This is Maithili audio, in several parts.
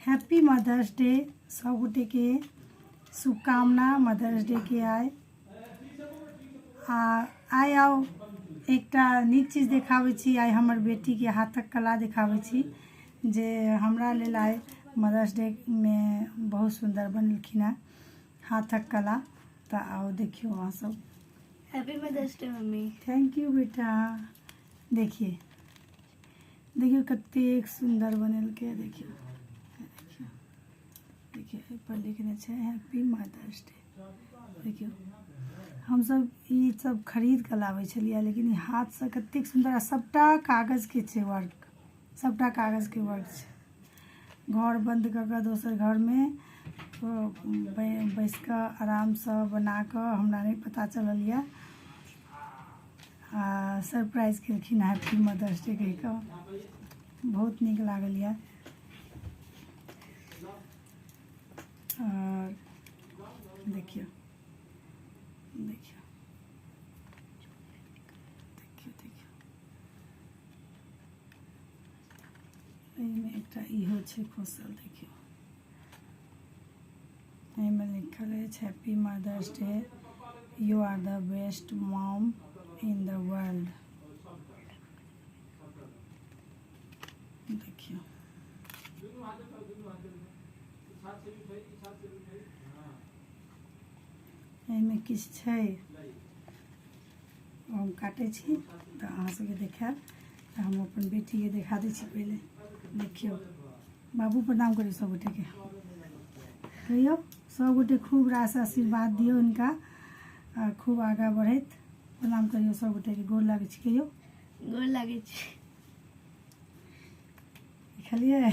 हैप्पी मदर्स डे सब गोटे के शुभकामना मदर्स डे के आइ। आ आइ आउ एकटा नीक चीज देखाबै छी। आइ हमर बेटीके हाथक कला देखाबै छी जे हमरा लेल आइ मदर्स डे मे बहुत सुन्दर बनेलखिन हेँ हाथक कला। तऽ आउ देखियौ अहाँ सब। Happy mother's day mummy. Thank you बेटा। देखिए देखियौ कतेक सुन्दर बनेलकै। देखियौ देखियौ देखियौ एहिपर लिखने छै हैप्पी मदर्स डे। देखियौ हमसब ई सब खरीद कऽ लाबै छलियै, लेकिन ई हाथसँ कतेक सुन्दर आ सबटा कागजके छै वर्क, सबटा कागजके वर्क छै। घर बन्द कऽ कऽ दोसर घरमे बैस कऽ आरामसँ बना कऽ हमरा नहि पता चलल यऽ आ सरप्राइज केलखिन हैप्पी मदर्स डे कहि कऽ, बहुत नीक लागल यऽ। आओर देखियौ देखियौ देखियौ देखियौ एहिमे एकटा इहो छै खोसल। देखियौ एहिमे लिखल अछि happy mother's day, you are the best mom in the world. देखियौ एहिमे किछु छै, हम काटै छी तऽ अहाँ सबके देखायब। तऽ हम अपन बेटीके देखा दै छी पहिले। देखियौ बाबू प्रणाम करियौ सब गोटेके, कहियौ सब गोटे खूब रास आशीर्वाद दियौ हिनका आ खूब आगाँ बढ़ैत। प्रणाम करियौ सब गोटेके, गोर लागै छी कहियौ। गोर लागै छी। देखलियै?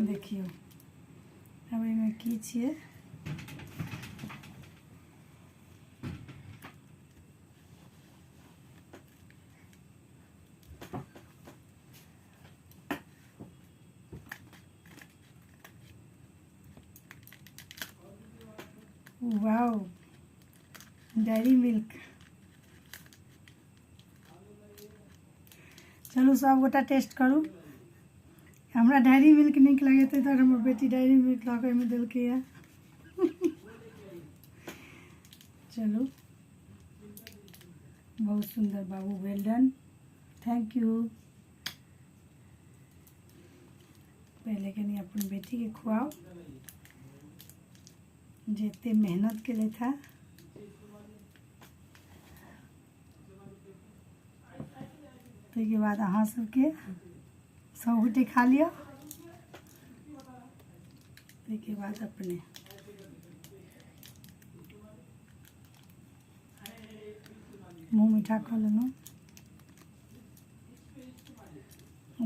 देखियौ अब एहिमे की छियै। Wow dairy milk. चलू सब गोटा टेस्ट करू। हमरा डेयरी मिल्क नीक लगैत ताहि दुआरे हमर बेटी डेयरी मिल्क लऽ कऽ एहिमे देलकैए। चलू बहुत सुन्दर बाबू, वेल डन, thank you. पहिले कनि अपन बेटीके खुआउ जे एते मेहनत केलथि हेँ। ताहिके बाद अहाँ सबके सब गोटे खा लिअ, ताहिके बाद अपने। मुँह मीठा कऽ लेलहुँ।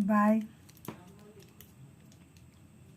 बाय।